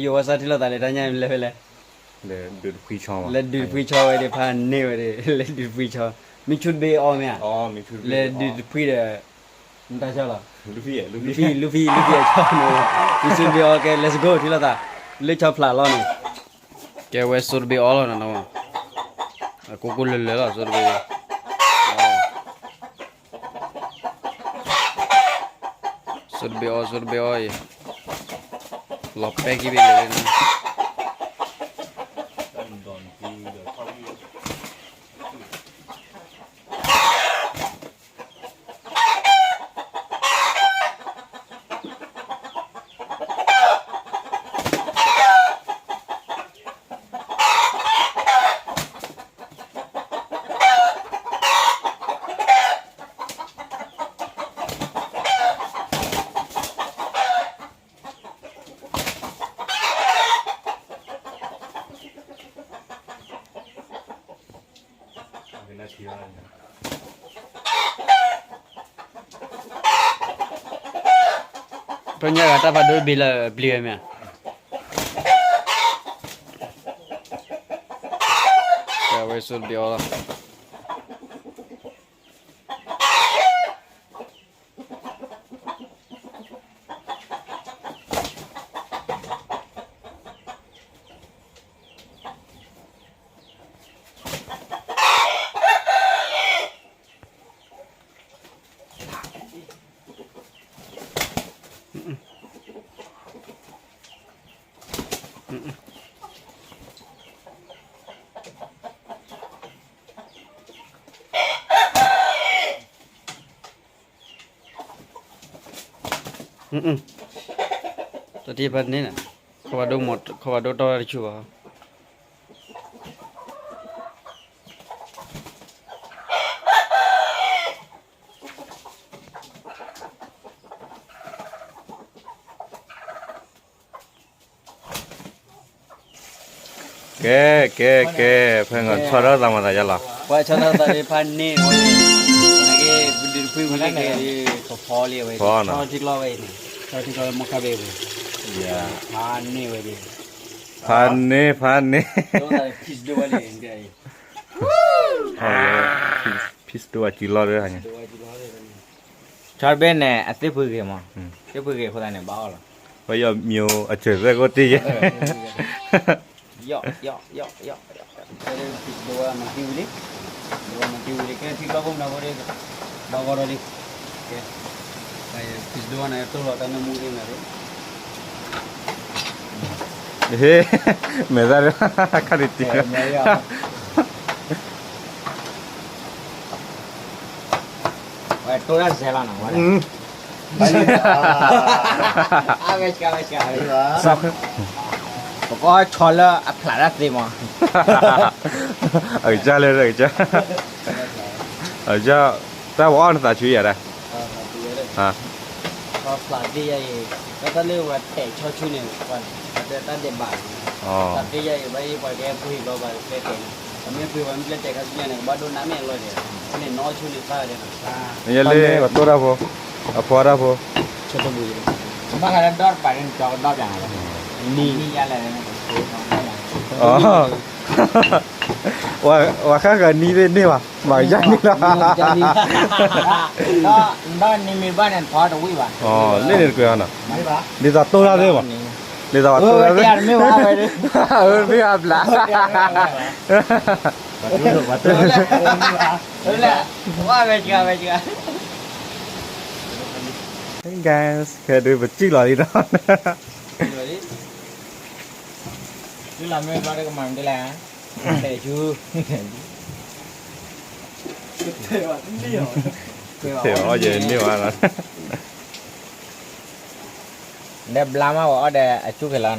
ယိၤဝဲစၢ်ထံၣ်လိာ်သးလၢတၢ်ညါလဲၤဖဲလဲၣ်, လဲၤဒုးတဖှံဆီဝဲဒၣ် ဖးန့ၢ်ဝဲဒၣ် လဲၤဒုးတဖှံဆီ, မ့ၢ်ဆူၣ်တဘ့ၣ်အီၣ်မ့ၢ်ဧါ, လဲၤဒုးတဖှံဒီး နတၢ်ဆီလီၤ, လူဖံ လူဖံ လူဖံအဆီန့ၣ်, မ့ၢ်ဆူၣ်တဘ့ၣ်အီၣ်ကဲ let's go ထံၣ်လိာ်သး, လၢဆီဖျးလီၤန့ၣ်, ကဲဝဲဆူၣ်တဘ့ၣ်အီၣ်လီၤနီၤ, အကိၢ်ကိၢ်လၢလၢလီၤ ဆူၣ်တဘ့ၣ် ဆူၣ်တဘ့ၣ်အီၣ် ဆူၣ်တဘ့ၣ်အီၣ်အံၤ, လီၤပဲာ်က့ၤဘ့ၣ်လၢန့ၣ် ဖဲညါဂၤတၢ်ဖးဒိၣ်ဘ့ၣ်လၢပျံၤဝဲမ့ၢ်ဧါ, ကဲဝဲဆူၣ်တဘ့ၣ်အီၣ်လီၤ. တၢ်ထံၣ်ဖးန့ၣ်, ခီၣ်ဘၣ်ဒိၣ်မး, ခီၣ်ဘၣ်ဒိၣ်တီၢ်တၢ်တဆူၣ်ဘၣ်. ကဲ ကဲ ကဲ, ဖဲငီဆီထီၣ်သးမၤသးယါလီၤ. ပှၤဆီထီၣ်သးဒ်ဖးန့ၢ်ဝဲ, နက့ၤပဒုးတဖှံဝံၤလၢက့ၤဒ်ကဖီလံဝဲ, ဆီထံကျီဝဲအံၤန့ၣ်, ဆီထံကျီမီခါဘ့ၣ်ဝဲ, ဖးန့ၢ်ဝဲဒ်, ဖးန့ၢ် ဖးန့ၢ်, ဖံးဒိၣ်ဝဲန့ၣ်, ဖံးဒိၣ်ဝဲစုလီၤဒီး ဆီတဘ့ၣ်န့ၣ် အသ့ၣ်ဖုဂ့ၤမး, သ့ၣ်ဖုဂ့ၤအဃိသတးန့ၣ် ဘၣ်အီၣ်လီၤ. ပယီၤမၠိအစၢၤသၢကိးတံၢ်ယဲ, ယီၢ် ယီၢ် ယီၢ် ယီၢ်, ဖံးဒိၣ်ဝဲမၤတံၢ်ဝံၤလံ, ဒိၣ်ဝဲမၤတံၢ်ဝံၤလံ ကဲထံကျီဖိမနုၤဖိဒီး, ဘၣ်ဂီၢ်ဒီးလံ, ကဲ, ဖံးဒိၣ်ဝဲန့ၣ် တိၢ်လီၤတၢ်နၢမူသ့ၣ်မနုၤဒီး ဟ့, မဲာ်သၣ်ဒီး ခါဒံးတံၢ်, ဝဲတိၢ်တၢ်စဲးလီၤနီၤ, အဝဲ, ပကအီၣ်ဆီလၢအဖျးတၢ်သ့မး, အကစၢ်လၢအကစၢ်, အကစၢ်, တၢ်ပကအီၣ်နသးဆူယၤဒၣ် ဖျးသ့ယၤအံၤ, တၢ်လၢဝဲတဲာ်ဆီဆူန့ၣ်, တၢ်ဒဲးဘး, ဖျးသ့ယၤအံၤ ဘၣ်ယပှၤကဲပှ့ၤဘျီဘၣ်ကျဲတဲာ်န့ၣ်, အမ့ၢ်ပှ့ၤဝဲမ့ၢ်ကျဲတဲာ်ခါဆူညါန့ၣ် ကဘၣ်ဒိၣ်နးမ့ၢ်အလီၢ်န့ၣ်, အဃိန့ၣ်နီၢ်ဆူန့ၣ်သၣ်ဒဲးနီၤ, ယဲလၢအတိၢ်တၢ်ဖိ, အဖီတၢ်ဖိ, ဘၣ်ဃးဒီးဒီတပၤန့ၣ် ကဒီပၠးနၤ, နံၤယါလဲၣ်, ဝၤဃၣ်ဃၢၤနံၤသ့ၣ်န့ၢ်ဘၣ်, မၤကယါနံၤလီၤ, ဒီနံၤမ့ၢ်ဘၣ်န့ၣ် ဖီတဝံၣ်ဘၣ်, လၢန့ၣ်တကြၢးနီၤ, ဒ်သိးတိၢ်တၢ်သ့ၣ်မး, ဒ်သိးပှၤတိၢ်တၢ်သ့ၣ်မး, အမ့ၢ်အဘျး guys ခဲဒုးပစံၣ်လီၤလံနီၤ, လၢမ့ၢ်ဘျီတကမၤမနုၤလဲၣ်, တဲဆူ, တဲအီၣ်ယဲန့ၢ်ဝဲနီၤ, ဒီးဘျါမးဝဲအီၣ်ဒီး အစူၢ်က့ၤလီၤနီၤ,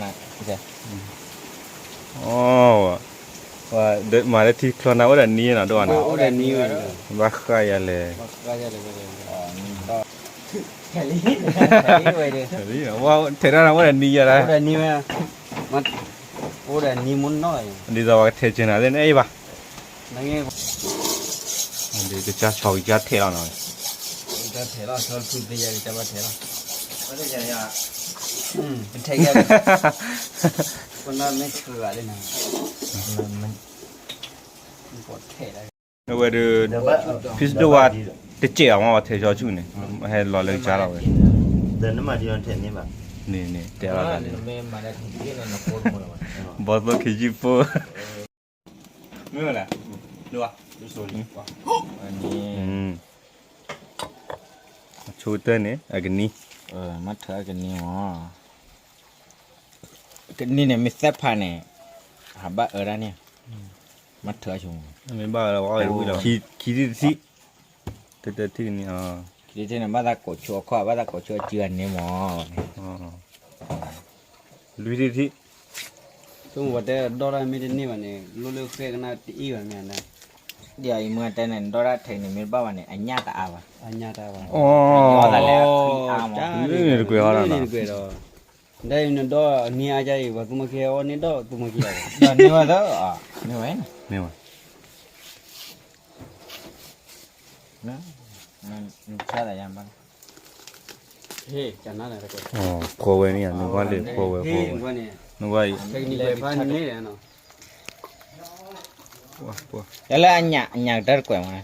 မၤလၢထံချီနၤအိၣ်ဒီးနံၤနီၤ ဒိၣ်ဝဲနီၤ, ဘၣ်ဃးယၤလဲၣ်, ထဲးတၢ်နၤအိၣ်ဒီးနံၤယၤဒၣ်, အိၣ်ဒီးနံၤမနီၤ, ဒ်သိးပှၤကထဲးက့ၤနၤသ့ၣ်န့ၣ်အံၤဘၣ်, ကစၢ်ဆီကစၢ်ထဲးလီၤနီၤ, ကစၢ်ထဲးလီၤ ဆီဖုသ့ယၤကစၢ်ဘၣ်ထဲးလီၤ, ပထဲးယၤ, ပနမ့ၢ်ဆှၢလၢနၤ, မ့ၢ်ထဲးလၢ အဝဲဒီး ဖံစဒိၣ်ဝါ တစဲးအီၤမ့ၢ်ထဲးဆီဆူၣ်န့ၣ်, ဟဲလီၤလၢကစၢ်လီၤဝဲ, န့ၣ်န့ၣ် တဲလီၤ, ဘီသိၣ်ခ့ယုၢ်ဖိ, မ့ၢ်ဝဲလဲၣ်, ဆိကတၢၢ်န့ၣ် အကနံၤ, မ့ၢ်ထဲးအကနံၤမး, ကနံၤန့ၣ် မ့ၢ်သၢဖးန့ၣ်, ဟးဘၣ်အၢဒၣ်န့ၣ်, မ့ၢ်ထဲးဆိ, မ့ၢ်ဘၣ်ဝဲလီၤ, ခံထံၣ်တထံၣ်, တထံၣ်န့ၣ်, ခံထံၣ်န့ၣ် ဘၣ်သးကိးဆိအခီၣ်, ဘၣ်သးကိးဆိအစုအန့ၣ်မး, လွံၢ်ထံၣ်တထံၣ်, ဆိကမိၣ်ပှၤတဲဒီတၢ်မ့ၢ်တန့ၢ်ဘၣ်န့ၣ် လိၣ်လၢဃဲကနၣ်တအ့ၣ်ဘၣ်မ့ၢ်, ဒ်အံၤမ့ၢ်တဲန့ၣ် ဒီတၢ်ထဲးန့ၣ် မ့ၢ်တဘၣ်ဘၣ်န့ၣ် အညၣ်တအါဘၣ်, အညၣ်တအါဘၣ်, န့ၣ်တကွဲးဟီလီၤ, န့ၣ်တကွဲးဒီး, ဒ်အံၤနဒီနံၤအါကါအံၤ ပှၤသူမီၢ်ခံဟဲအီၣ်န့ၢ်ဒီးသူမီၢ်ခံလီၤ, န့ၢ်ဝဲသၢ, န့ၢ်ဝဲ, နဆါတယၤဘၣ်, ဖိဝဲန့ၣ် နကွၢ်လၢဖိဝဲဖိဝဲ, နကွၢ်အံၤ, လၢအညၣ်တၢ်တကွဲးမး,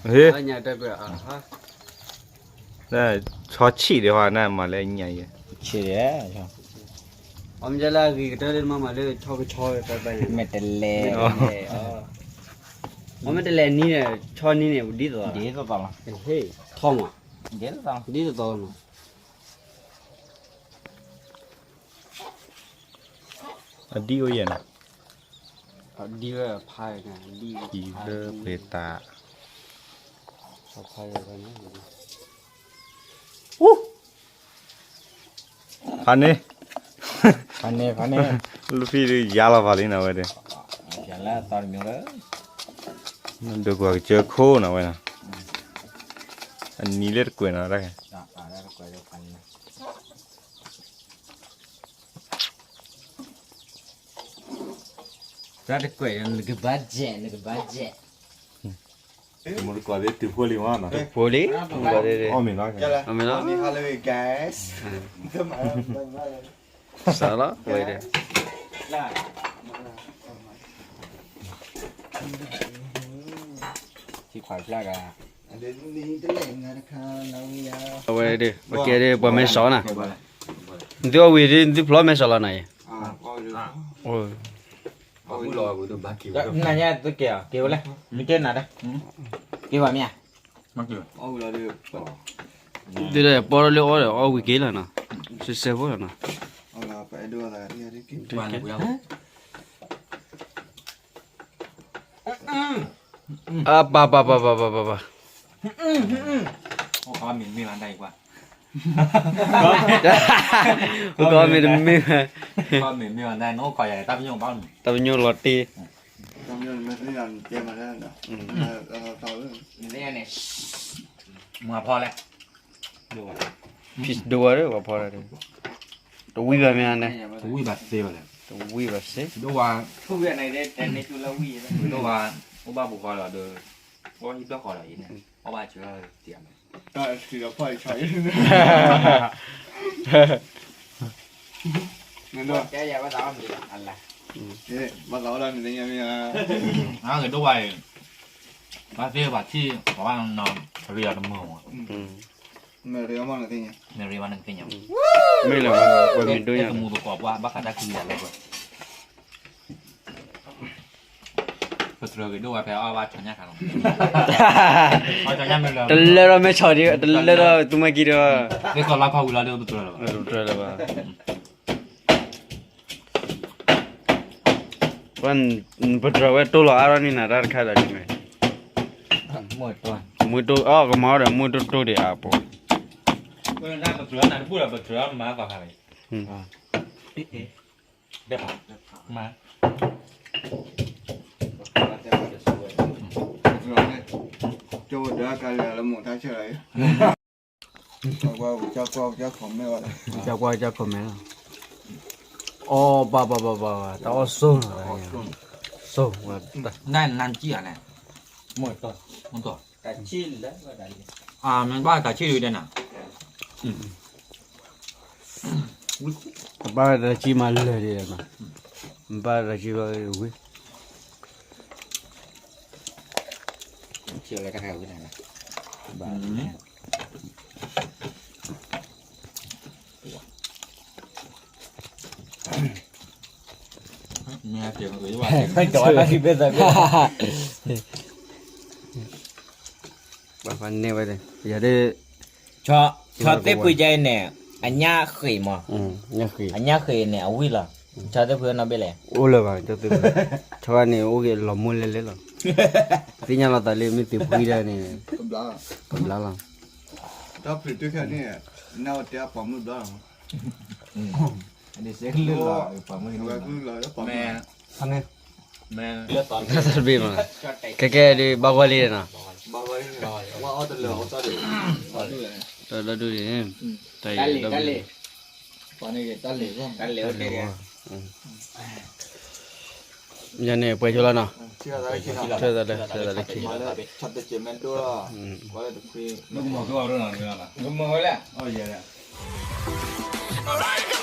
လၢဆီဆံးဒံးဟီ နမၤလၢအညၣ်ယဲ, ဆံးဒံး, အမ့ၢ်လၢအဂ့ၤကတၢၢ်လၢနမၤမၤလၢဆီကဆီ, မ့ၢ်တလဲၤ, အမ့ၢ်တလဲၤနံၤန့ၣ် ဆီနံၤန့ၣ် ဒ်သိးသိးလီၤ, ထီမး, ဒ်သိးသိးလီၤ, အဒံၣ်အိၣ်ယဲၢ်နီၤ, ဒ်ဝဲဖး, ဒ်ဝဲဖးတၢ်, ဖးန့ၣ်, ဖးန့ၣ်, ဖးန့ၣ်, လူဖံဒုးယါလီၤဖးလံနီၤဝဲဒၣ်, ဒိးကွၢ်ကစၢၢ်ခိၣ်နီၤဝဲနီၤ, အနံၤလၢတကွဲးနီၤတၢ်, တၢ်တကွဲး, နကဘၣ်ယဲၢ်, နကဘၣ်ယဲၢ်, မ့ၢ်တကွၢ်လၢတုၤဖိလံမးနီၤ, တုၤဖိလံ, အီၣ်မ့ၤလီၤ, အီၣ်မ့ၤလီၤ, စးလီၤဝဲဒၣ်, ထံခွးဖျါဂၤ, အဝဲဒၣ် ပကဲဒၣ်ပှၤမဲစီၤနၤ, နသုအီၣ်ဝံၤဒ် နသုဖျီမဲစီၤလီၤနၤအံၤ, နညါသုကဲၤအီၤ က့ၤဝဲလဲၣ်, မ့ၢ်ကဲနၤဒၣ်, က့ၤဝဲမ့ၢ်ဧါ, သုဒီးပီထီၣ်လၢအီၣ်ဒီးအီၣ်ဝံၤက့ၤလီၤနီၤ, စဲစဲဖိလီၤနီၤ, အပၢ်ပၢ်ပၢ်ပၢ်ပၢ်ပၢ်, ကမ့ၢ်တမ့ၢ်, တၢ်ပညိၣ်လီၤတ့ၢ်, မၤဖီလဲၣ်, ဖံဒိၣ်ဝဲဒၣ် ပှၤဖီတၢ်, တဝံၣ်ဘၣ်မ့ၢ်န့ၣ်, တဝံၣ်ဘၣ်သ့ဘၣ်လဲၣ်, တဝံၣ်ဘၣ်သ့, ဒိၣ်ဝါ, ဒိၣ်ဝါ, အိၣ်ဘၣ်ပူၤဃီလီၤဒီး, အီၣ်ဟံၣ်ဘျီဃီလီၤအံၤန့ၣ်, အီၣ်ဘၣ်စၢၤတံၢ်အီၤ, ဘၣ်သးအီၣ်မ့ၢ်, ဒိၣ်ဝါအံၤ, ဘၣ်သ့ဘၣ်ထံၣ်, ပှၤဘၣ်နီၤ, ရံအီၤတမုာ်မး, မ့ၢ်ရံအီၤမ့ၢ်နကသ့ၣ်ညါ, မ့ၢ်ရံအီၤမ့ၢ်နကသ့ၣ်ညါ, မ့ၢ်လၢတမူသကိးပှၢ် ဘၣ်ဃးတၢ်ခံဂၤလၢပှဲၤ, ပတြၢၤဂ့ၤဒိၣ်ဝဲဖဲအီၣ်ဘၣ်ဆီညၣ်ခါလီၤ, တလၢထီၣ်မဲဆီဒံး တလၢထီၣ်သူမၤကံဒီး, သ့ၣ်ကီးလါခီဝံၤလီၤဒီးပတြၢၤလၢၤဘၣ်, ပတြၢၤလၢၤဘၣ် ပတြၢၤဝဲတိၢ်လီၤအါထီၣ်န့ၢ်နၤတၢ်တခါဒီးန့ၣ်, မ့ၢ်တိၢ်, အကမၤအီၤဒီးမ့ၢ်တိၢ်တိၢ်ဒံးအါပူၤ, ပတြၢၤနၤတဘူၣ်ဒီး ပတြၢၤမၤကီၢ်ခါလီၤ, မၤ, ကၠိဝဲဒၣ်ကါလၢလၢမိၢ်တၢ်ဆၢ, ကၠီကွၢ်ကၠီ comment လီၤ, အီၣ်ဘၣ်ဘၣ်ဘၣ်ဘၣ် တၢ်အီၣ်စိၢ်လီၤ, စိၢ်ဝဲ, နနၢ်ကံၣ်အီၤန့ၣ်, မ့ၢ်တၢ်, မ့ၢ်တၢ်, မ့ၢ်ဘၣ်တၢ်ဆံၣ်ဒုးဒဲနၤ, အပၢ်တၢ်ကံမၤလၢာ်ဒံးမး, ဘၣ်တၢ်ကံဘၣ်ဝံၤ, ပှၤန့ၢ်ဝဲ, ယၤဒ်, ဆီသ့ၣ်ပှ့ၤကဲအံၤန့ၣ်, အညၣ်ဃ့ၢ်မး, အညၣ်ဃ့ၢ်န့ၣ် အဝံၣ်လီၤ, ဆီသ့ၣ်ပှ့ၤနီၣ်ဘ့ၣ်လဲၣ်, အိၣ်လၢၤဘၣ်, ဆီန့ၣ် အိၣ်က့ၤလီၤမိၢ်လဲလဲလီၤ, သ့ၣ်ညါလီၤသးလၢမ့ၢ်သ့ၣ်ပှ့ၤဒၣ်န့ၣ်, ကဘျါလီၤ, တၢ်ဖုးတုၤခဲန့ၣ်, နဝဲတဲပှၤမုၢ်ဘျါလီၤ, တၢ်တဘ့ၣ်မး, ကဲကဲဒ်ဘၣ်ဂီၢ်လံနီၤ, ဒီဒူၣ်န့ၣ်, တၢ်အံၤ, ယၤန့ၣ်ပှဲၤဆိလီၤနီၤ, ထၢသးလၢခံ, မ့ၢ်